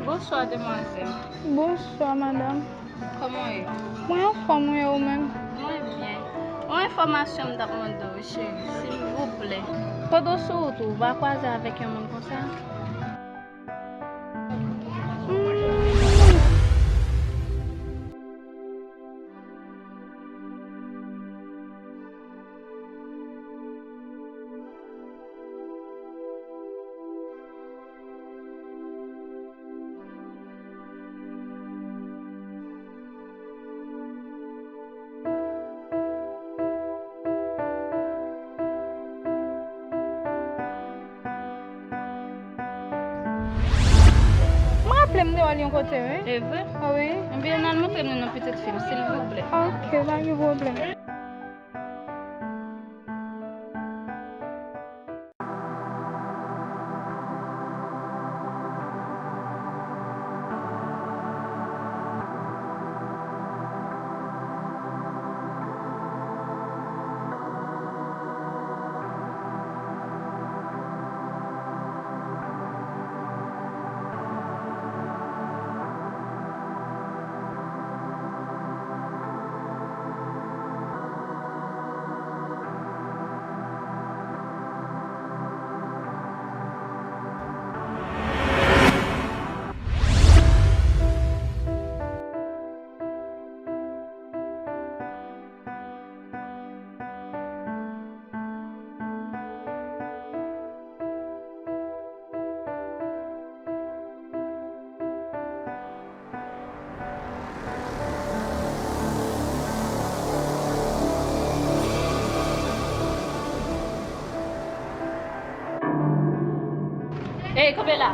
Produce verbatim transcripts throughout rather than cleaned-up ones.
Bonswa, demwazèl. Bonswa, madanm. Kòman w ye? Mwen anfòm, wi, ou menm? Mwen byen. Yon enfòmasyon m t ap mande w, cheri, silvouplè. Pandan w sou wout ou, ou pa kwaze avèk yon moun konsa? Hmm. M raple m te wè l yon kote, wi. E vre? Wi. Ebyen, ann al montre m li non, pitit fi m, silvouplè. Ok, pa gen pwoblèm. Ey, kanpe la!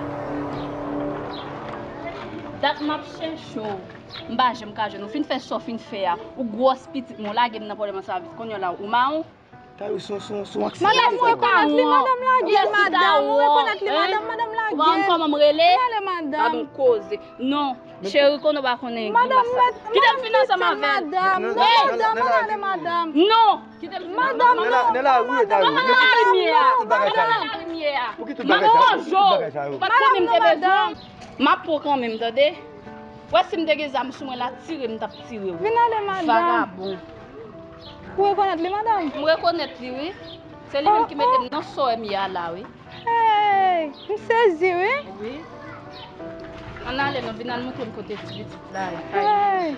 Dat m ap chèche w, m pa janm ka jwenn ou. Fin fè sa w fin fè a. Ou gwòs pitit, men w lage m nan pwoblèm ansanm avèk. Kounye a la, ou mawon. Sa yo se yon, se yon, se yon aksidan. Madanm, m rekonèt li, madanm, lage l, madanm, m rekonèt li, madanm, madanm, lage l. Ou pa konn kòman m rele? Vin ale, madanm. Gad yon koze. Non, cheri, konnen w pa konnen grimas sa. Kite m fin ansanm avè l. Madanm, non, madanm, madanm, ale, madanm. Non, kite m fin ansanm avè l. Madanm, non, madanm, non, madanm, non. Pou ki tout bagay sa yo? Pou ki tout bagay sa yo? Pou ki tout bagay sa yo? Ou pa t konnen m te bezwen. M ap pran kanmenm, tande. Wè si m te gen zam sou mwen la, tire m t ap tire w. Vin ale, madanm. Vagabon. Ou rekonèt li, madanm? M rekonèt li, wi. Se li menm ki mete m nan sa w wè m ye a la, wi. Hey, m sezi, wi. Wi. Ann ale non, vin al montre m kote ti pitit la ye. Hey.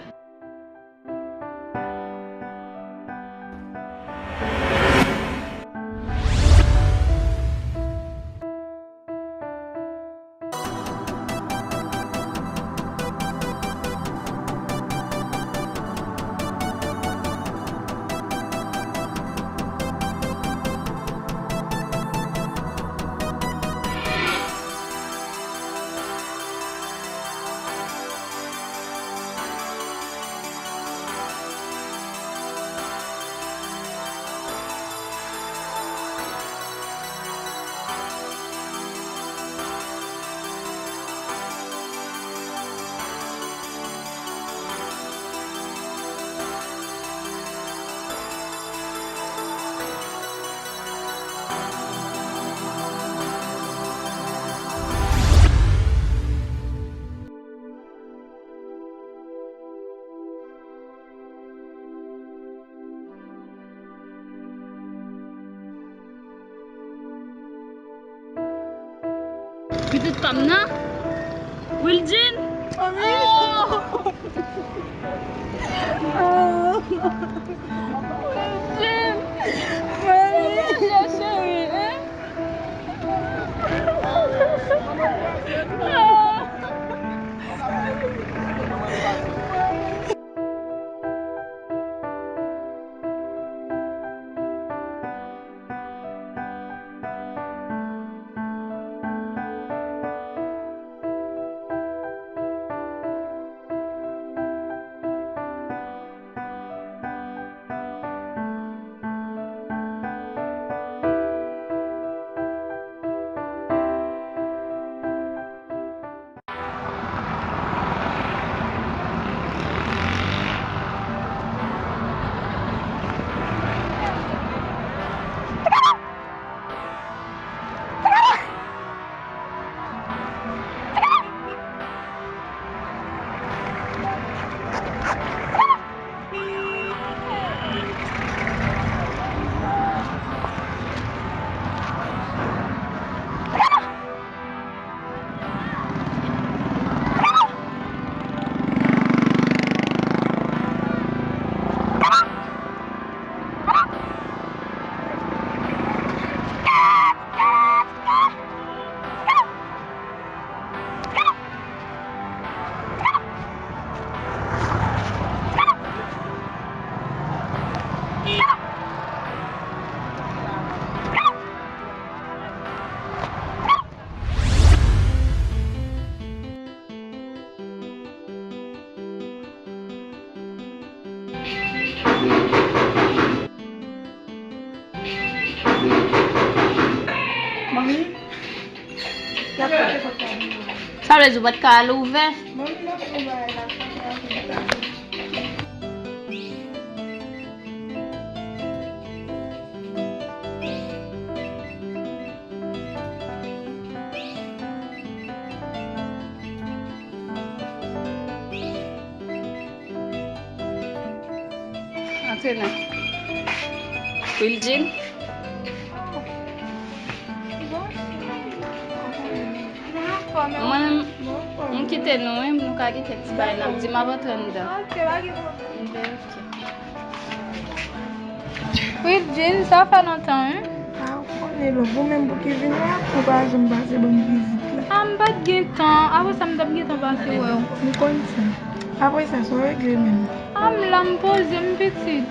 Pitit pa m nan? Wildjin? Mami! Oh! Oh! Wildjin! Mami! Wildjin, cheri, hein? Ah! Wi. L ap pote kòb la devan. Sa vle di ou pa t ka al ouvè? Manmi nan fè yon bagay la, fè yon bagay la. Antre la. Wildjin. Mwen, m kite nou, wi, nou ka kite ti bagay n ap di, m ap antre anndan. Ok, pa gen pwoblèm. Ok. Wildjin, sa fè lontan, wi. A, ou konnen lòt, ou menm pou ki vin la, ou pa janm pase ban m vizit la. A, m pa t gen tan, apre sa m t ap gentan pase wè w. M konn sa. Apre sa, sa w regle menm? A, m la, m poze m, pitit.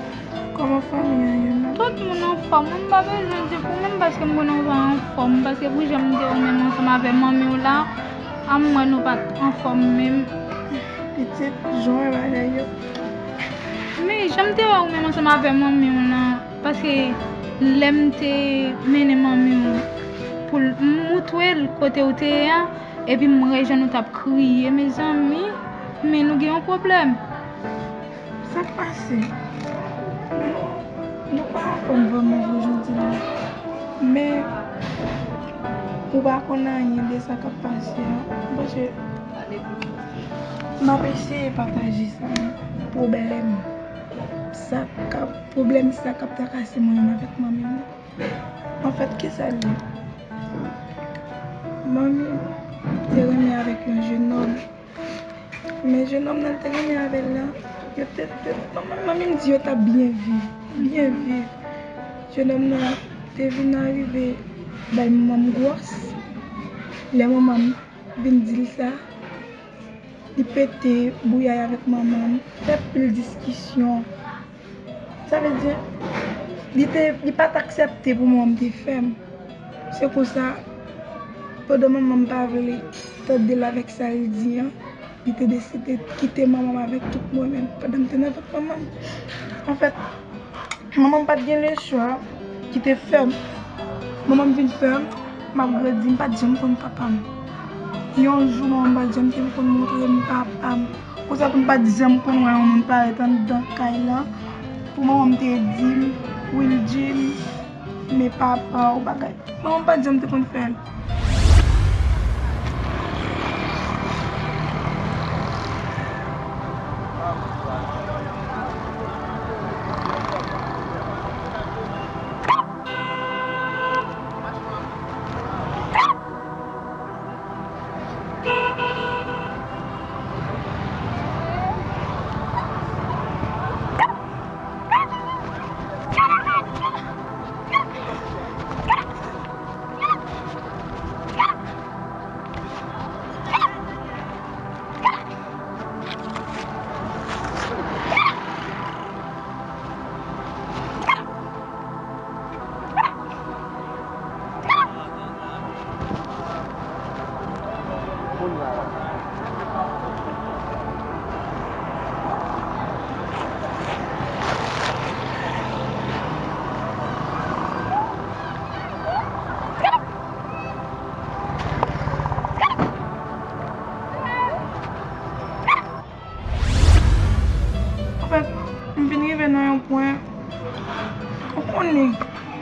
Kòman fanmi an ye menm? Tout moun anfòm, wi, m pa bezwen di pou menm paske m konnen w pa anfòm, paske pou jan m te wè w menm ansanm avè manmi w la, a, m wè nou pa t anfòm menm. Pitit, jan w wè bagay yo. Men, jan m te wè w menm ansanm avè manmi w lan, paske lè m te mennen manmi w pou l, m moutre l kote w te ye a, epi m wè jan nou t ap kriye, mezanmi, men nou gen yon pwoblèm. Sa k pase? Nou, nou pa anfòm vrèman vre jodi la. Men, ou pa konn anyen de sa k ap pase a. Paske m ap eseye pataje sa, pwoblèm sa k ap, pwoblèm sa k ap trakase mwen menm avèk manmi m nan. Anfèt, kisa l ye? Manmi te renmen avèk yon jenòm. Men jenòm nan te renmen avè l la, yo te, te, manmi, manmi m di yo t ap byen viv, byen viv. Jenòm nan te vin arive bay manman m gwòs. Lè manman m vin di l sa, li pete bouyay avèk manman m, fè pil diskisyon. Sa vle di, li te, li pa t aksepte pou manman m te fè m. Se konsa, pandan manman m pa vle tande l avèk sa l di an, li te deside kite manman m avèk tout mwen menm pandan m te nan vant manman m. Anfèt, manman m pa t gen lechwa, ki te fè m. Manman m vin fè m, m ap grandi, m pa t janm konn papa m. Yon jou, manman m pa t janm te konn montre m papa m. Konsa tou, m pa t janm konn wè yon moun parèt anndan kay lan. Pou manman m te di m, Wildjin, men papa w bagay. Manman m pa t janm te konn fè l. Anfèt, m vin rive nan yon pwen, ou konnen,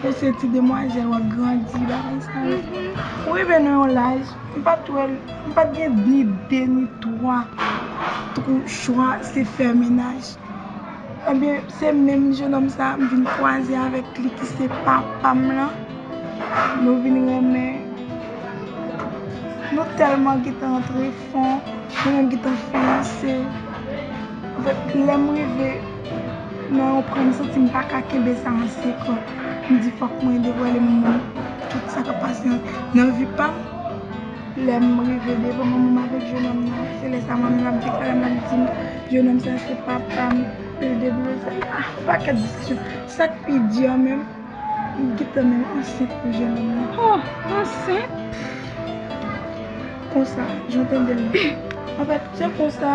lè se ti demwazèl, w ap grandi, bagay sa yo. Mhm. Ou rive nan yon laj, m pa t wè l, m pa t gen ni de, ni twa twou chwa, se fè mennaj. Ebyen, se menm jennonm sa a, m vin kwaze avèk li ki se papa m lan. Nou vin renmen. Nou tèlman gentan antre fon, nou menm gentan fiyanse. Anfèt, lè m rive nan yon pwen, m santi m pa ka kenbe sa an sekrè. M di, "Fòk mwen devwale moun tout sa k ap pase nan, nan vi pa m." Lè m rive devan manman m avèk jennonm nan, se lè sa manmi m ap deklare m, l ap di m, "Jennonm sa se papa m, l debloze l." Ah, pakèt diskisyon. Sa k pi di a menm, m gentan menm ansent pou jennonm nan. Oh, ansent? Konsa, jan w tande l la. Anfèt, se konsa,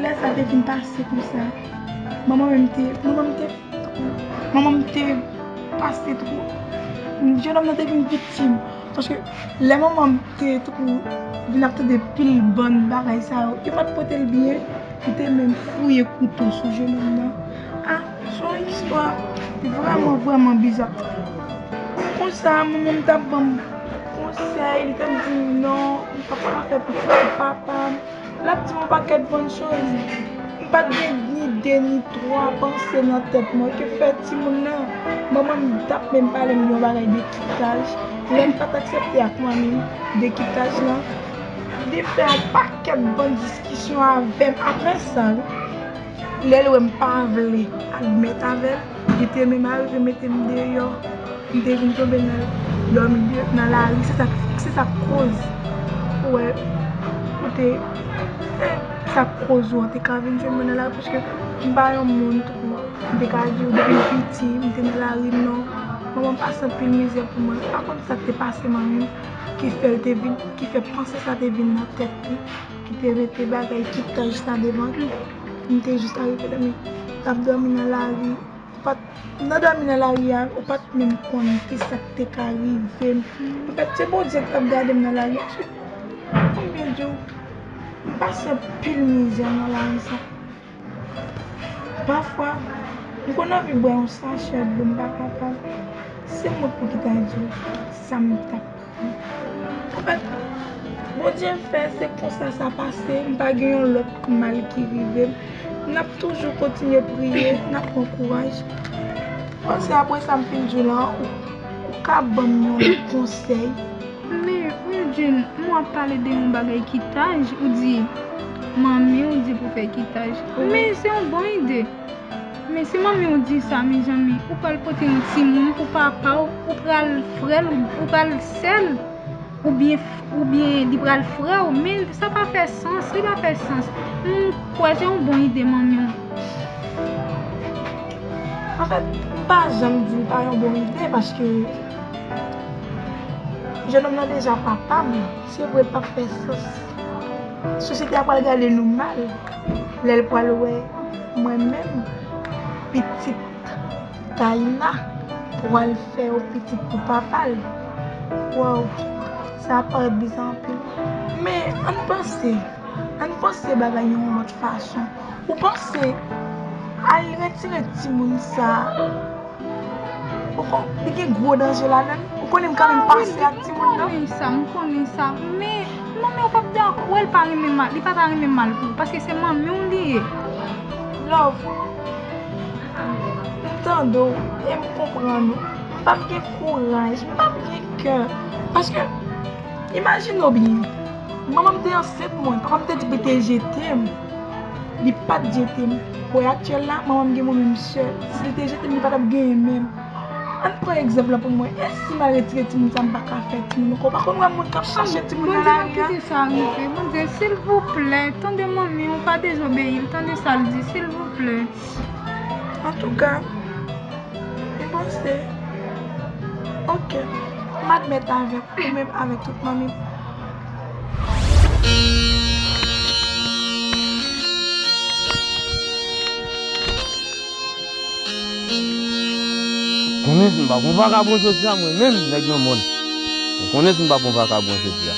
lè sa te fin pase konsa, manman menm te, manman m te Manman m te pase twò. Jenòm nan te vin viktim. Paske lè manman m te tankou vin ap tande pil bann bagay sa yo, yo pa t pote l byen, li te menm fouye kouto sou jenòm nan. A, se yon istwa vrèman, vrèman biza. Konsa, manman m t ap ban m konsèy, li t ap di m non, m p ap ka fè pitit pou papa m. L ap di m yon pakèt bann choz. M pa t gen ni de ni twa panse nan tèt mwen. Ki fè timoun nan, manman m t ap menm pale m de yon bagay de kitaj. Lè m pa t aksepte ak manmi m de kitaj lan, li fè yon pakèt bann diskisyon avè m. Apre sa, lè l wè m pa vle admèt avè l, li te menm arive mete m deyò. M te vin tonbe nan dòmi de, nan lari. Se sa, se sa k koz. Ou wè, ou te, se sa k koz ou an te ka vin jwenn mwen nan lari, paske m pa yon moun tou. M te ka di w depi m piti, m te nan lari, non. Manman m pase anpil mizè pou mwen. M pa konn sa k te pase manmi m, ki fè l te vin, ki fè panse sa te vin nan tèt li, ki te mete bagay kitaj sa devan li. M te jis arive dòmi. T ap dòmi nan lari. Ou pa t, nan dòmi nan lari a, ou pa t menm konnen ki sa k te ka rive m. Anfèt, se Bondye k t ap gade m nan lari a. Konbyen jou m pase anpil mizè nan lari sa. Pafwa, m konn anvi bwè yon sachè dlo, m pa kapab. Se mwen pou ki ta di w sa m t ap Anfèt, Bondye fè se konsa sa pase, m pa gen yon lòt mal ki rive m. N ap toujou kontinye priye, n ap pran kouraj. Paske apre sa m fin di w lan, ou, ou ka ban m yon lòt konsèy. Men, Wildjine, mwen ap pale de yon bagay kitaj, ou di manmi w di pou fè kitaj. Men se yon bon ide. Men si manmi w di sa, mezanmi, ou pral pote yon timoun pou papa w, ou pral frè l, ou pral sè l, oubyen, oubyen li pral frè w, men sa pa fè sans, li pa fè sans. M kwè se yon bon ide manmi w. Anfèt, m pa janm di l pa yon bon ide, paske jenòm nan deja papa m, se vre l p ap fè sans. Sosyete a pral gade nou mal lè l pral wè mwen menm, pitit Taina, pral fè yon pitit pou papa l. Waw, sa ap parèt biza anpil. Men, ann panse, ann panse bagay yon lòt fason. Ou panse al retire timoun sa a, ou kon, li gen gwo danje ladan l? Ou konnen m kanmenm pase ak timoun nan. M konnen sa, m konnen sa. Men, manmi w p ap dakò, wè l pa renmen mal, li pa ta renmen mal pou ou, paske se manmi w li ye. Love, m tande w e m konprann ou. M p ap gen kouraj, m p ap gen kè. Paske, imajine w byen, manman m te ansent mwen, papa m te di pou l te jete m. Li pa t jete m. Wè aktyèl la, manman m gen mwen menm sèl. Si li te jete m, li pa t ap genyen menm. Ann pran egzanp lan pou mwen. E si m al retire timoun sa, m pa ka fè timoun ankò? Ou pa konn wè moun k ap chache timoun nan lari a? Bondye p ap kite sa rive. Bondye, silvouplè, tande manmi w, pa dezobeyi l, tande sa l di, silvouplè. Antouka, m panse, oke, m admèt avèk ou menm, avèk tout manmi m. Konnen si m pa pran vakabon jodi a, mwen menm, nèg nan mòn. Ou konnen si m pa pran vakabon jodi a.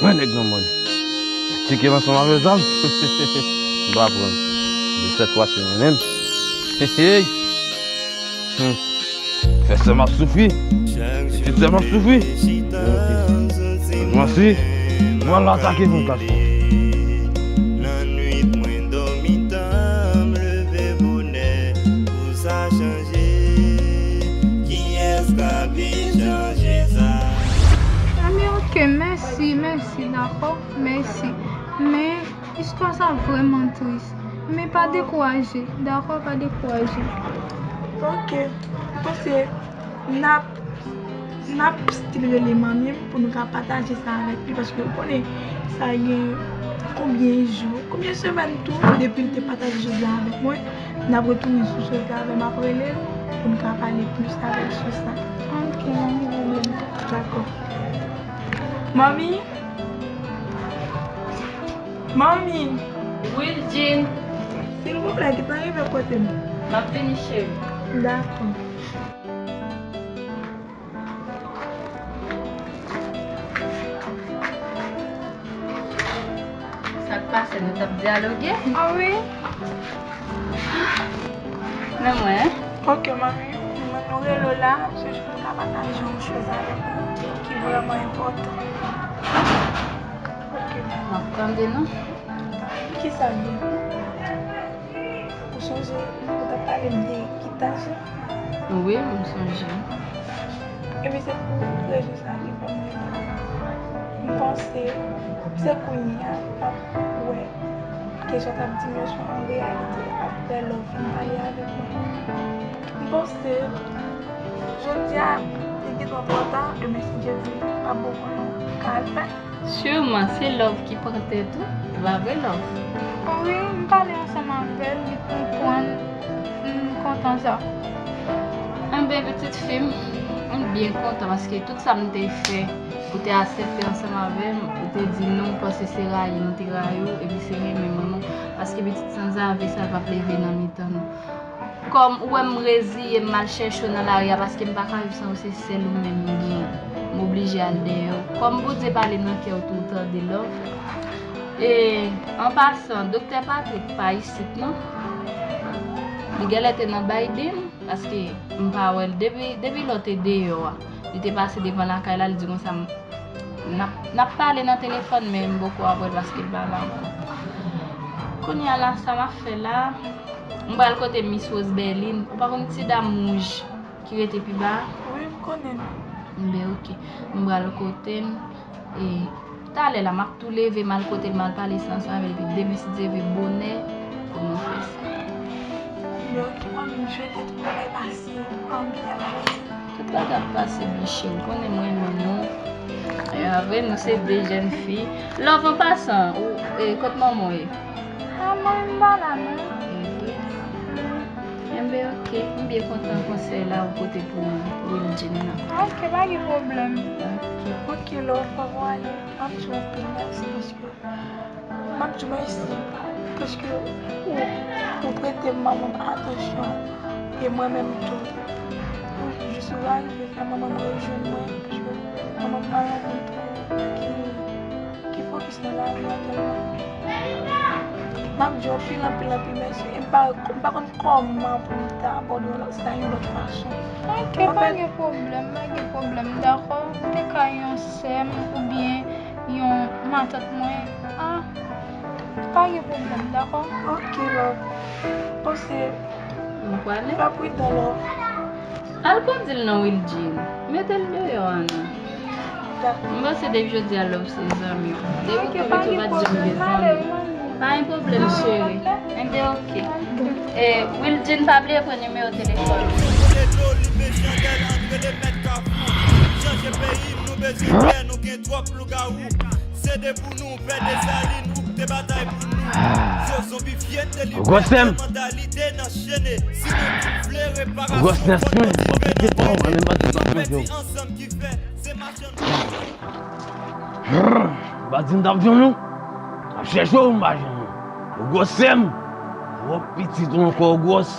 Mwen nèg nan mòn. Tcheke m ansanm avè zam. M pa pran. De sèt fwa se mwen menm. Hey, hey. Hmm. Fè sè m ap soufri. Pitit sè m ap soufri. Mwen si. Mwen la atake pou m kat fwa. Lannwit mwen dòmi ta, m leve bonè pou sa chanje. Kiyès k ap vin chanje sa? Ami, oke, mèsi, mèsi, dakò, mèsi. Men, istwa sa vrèman tris. Men pa dekouraje, dakò, pa dekouraje. Oke, m panse n ap, n ap still rele manmi m pou nou ka pataje sa avèk li, paske ou konnen sa gen konbyen jou, konbyen semèn tou depi l te pataje jodi a avèk mwen. N ap retounen sou chèz la avè m, ap rele l pou n ka pale plis avè l sou sa. Oke, pa gen pwoblèm. Dakò. Manmi? Manmi! Wi, Jean. Silvouplè, gentan rive kote m. M ap vini, cheri. Dakò. Sa k pase, nou t ap dyaloge? Ah wi. Men mwen. Ok, manmi. Mwen, nou rele w la, se jis pou m ka pataje yon choz avèk ou ki vrèman enpòtan. Ok. M ap tande, non. Kisa l ye? Ou sonje, ou t ap pale m de kitaj la? Wi, m sonje. Ebyen, se pou rezon sa ki fè m rele w. M panse, se kounye a m ap wè ke sa w t ap di m yo se yon reyalite apre lè w fin pale avèk mwen. M panse, jodi a, li gentan twò ta, demen, si Dye vle, pa bon konnen w ka al fè. Siman, se love ki pran tèt ou, e pa vre love. Wi, m pale ansanm avè l, li konprann, m kontan sa. Enben, pitit fi m, m byen kontan paske tout sa m te fè, ou te aksepte ansanm avè m, ou te di non, ou panse se rayi m te rayi w, epi se renmen mwen, non. Paske pitit sanzave sa, l p ap leve nan mitan nou. Kòm ou wè m reziye m, m al chèche w nan lari a, paske m pa ka viv san ou, se sèl ou menm m genyen. M oblije al dèyè w. Kòm Bondye pale nan kè w tou, ou tande love. E, an pasan, Doktè Patrick pa isit non. Li genlè te nan Biden, paske m pa wè l depi, depi lè w te deyò a. Li te pase devan lakay la, li di konsa, m, n ap, n ap pale nan telefòn, men m poko ap wè l paske l pa la ankò. Kounye a la, sa m ap fè la, m pral kote Miss Rose Berlin. Ou pa konn ti dam wouj ki rete pi ba a? Wi, m konnen. Enben, ok. M pral kote l. E talè la, m ap tou leve, m al kote l, m al pale sans avè l. Epi demen, si Dye vle, bonè, pou nou fè sa. Enben, ok, manmi, m swete tout bagay pase byen. Tout bagay ap pase byen, cheri. Ou konnen m renmen nou. E, avè nou, se de jèn fi. Love, an pasan, ou, e, kot manman w ye? Ah, mwen, m pa la, non. E vre? Enben, ok. M byen kontan konsèy la ou pote pou Wildjine nan. Ok, pa gen pwoblèm. Ok. Ok, love, fòk ou ale. M ap di w anpil mèsi paske, m ap di w mèsi paske ou, ou prete manman m atansyon. E mwen menm tou, ou jis ou arive fè manman m rejwenn mwen, paske manman m pa yon moun ki, ki fokis nan lari a tèlman. M ap di w anpil, anpil, anpil mèsi. E m pa, m pa konn kòman pou m ta abòde w sa yon lòt fason. Ok, pa gen pwoblèm, pa gen pwoblèm, dakò? Ou te ka yon sè m oubyen yon matant mwen. Ah, pa gen pwoblèm, dakò? Ok, love. Panse m prale. Fè pridan, love. Al kondi l non, Wildjine. Mete l deyò a non. M panse depi jodi a love se zanmi w. Depi w tonbe tou pa t janm gen zanmi. Pa gen pwoblèm, cheri. Enben, ok. E, Wildjine, pa bliye pran nimewo telefòn ou. Kote dlo li bezwen gèl antre le mèt kafou. Chanje peyi m, nou bezwen kè, nou gen twòp lougawou. Se de pou nou pè Desalin, ou te batay pou nou. Yo zonbifye, delibè, mandalite nan chene. Si nou tout vle reparasyon, fò nou rive nan tene. Pèdi ansanm ki fè, se machann. Ou pa di m t ap jwenn ou? M ap chèche w, m pa jwenn ou. Ou gwosè m. Twòp pitit ou ankò, ou gwòs.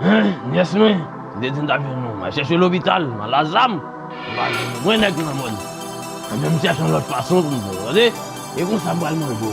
Hen, nyès mwen, m te di m t ap jwenn ou. M al chèche lopital, m al a zam. M pa jwenn ou. Mwen nèg nan mòn. Anben, m chèche yon lòt fason pou m jwenn ou, tande? E konsa m pral manje w.